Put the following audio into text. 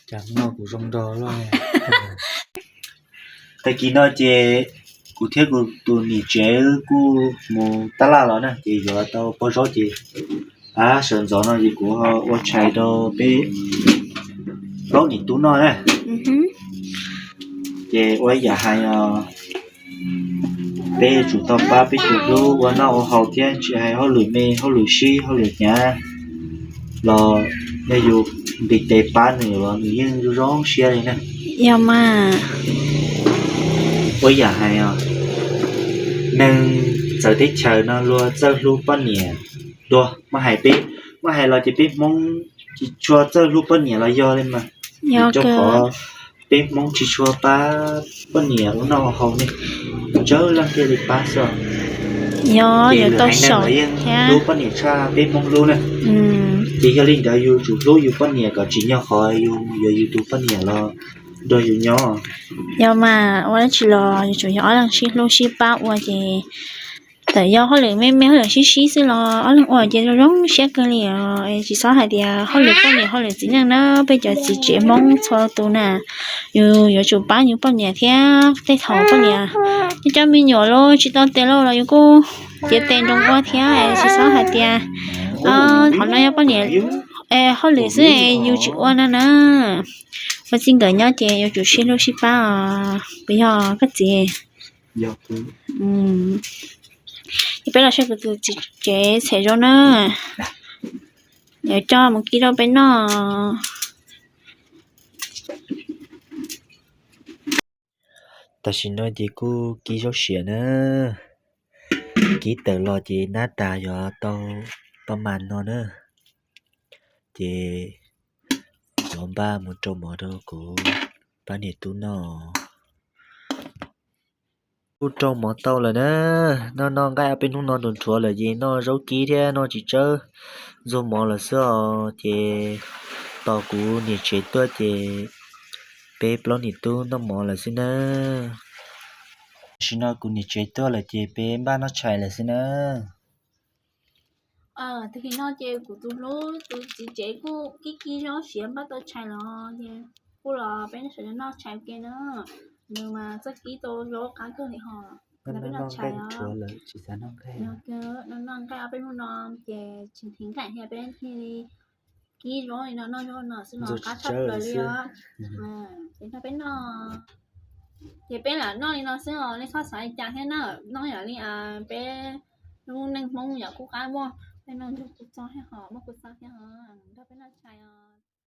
Cas noj kuv zoo nrog luaj. Tag kis no ces kuv thiab kuv tus niam tsev kuj mus tab laj los na, ces yuav tau pob zaub ces, a, sawv ntxov no ces kuv ua tshais rau peb plaub niam tub noj na. Ces ua ib yam hais os, peb yuav tsum tau pab peb tus hlub ua noj ua haus thiab, tsis hais hauj lwm me hauj lwm sib hauj lwm hnyav los yog yus nqis tes pab nws los nws yeej zoo zoo siab li na. Yog mas, ua ib yam hais os, neeg txawv teb chaws no luag txawj hlub poj niam dua, muab hais peb, muab hais los ces peb Hmoob tsis tshua txawj hlub poj niam los yog li mas, vim rau qhov peb Hmoob tsis tshua pab poj niam ua noj ua haus ne, tsawg leej thiaj li pab xwb. Yog, ces yus tau haiv neeg los yeej hlub poj niam tshaj peb Hmoob hlub na. Ces yog li ntawd yus tsum hlub yus poj niam kom tsim nyog qhov yus yuav yus tus poj niam los nrog yus nyob. Yog mas, ua dab tsi los yus tsum yog ob leeg sib hlub sib pab ua ces txawm yog hauj lwm me me hauj lwm sib sib xwb los ob leeg ua ces zoo zoo siab kawg li os. Tsis txhob hais tias hauj lwm poj niam hauj lwm txiv neej na, peb cov txiv tsev Hmoob txhua tus na, yus yuav tsum pab yus poj niam thiab. Tej thaum poj niam coj cov me nyuam los tsis tau tes los los yus kuj cev tes nroo ua thiab. Tsis txhob hais tias qhov no yog poj niam hauj lwm xwb yus tsis ua no na. Ua txij nkawm nyob ces yuav tsum sib hlub sib pab os, puas yog koj txiv? Ces peb los saib kuv tus txiv tsev txhais zaub na, yuav coj mus kib rau peb noj. Tam sim no ces kuj kib zaub siav na, kib tawm los ces nab tas yuav tau paj mas no na, ces yuav npaj mus rau mov rau kuv pab niam tub noj. Kuj rau mov tau lawm na, noj noj nqaij ob peb hnub no nrhuav nrhuav lawm ces noj zaub kib thiab noj tsis tsawb ntxuag mov lawm xwb os. Ces tos kuv niam tsev tuaj ces peb plaub niam tub noj mov lawm xwb na. Tam sim no kuv niam tsev tuaj lawm ces peb npaj noj tshais lawm xwb na. Tag kis no ces kuv tus hlub tus txiv tsev kuj kib kib zaub siav npaj tau tshais los ces kuj los peb sawv daws noj tshais ua ke na. Nws mas txawj kib tau zaub qab kawg li hos. Peb noj tshais os. Noj nqaij ob peb hnub no ces tsis thev nqaij thiab peb thiaj li kib zaub li no noj zaub no xwb los qab tshaj plaws li os. Ces nrog peb noj, ces peb lam noj li no xwb os, nej txhob xav li cas thiab na. Noj yam li peb lub neej Hmoob yam kuj qab muaj, peb noj nrog kuv txob thiab hos, muaj kuv txob thiab hos, nrog peb noj tshais os.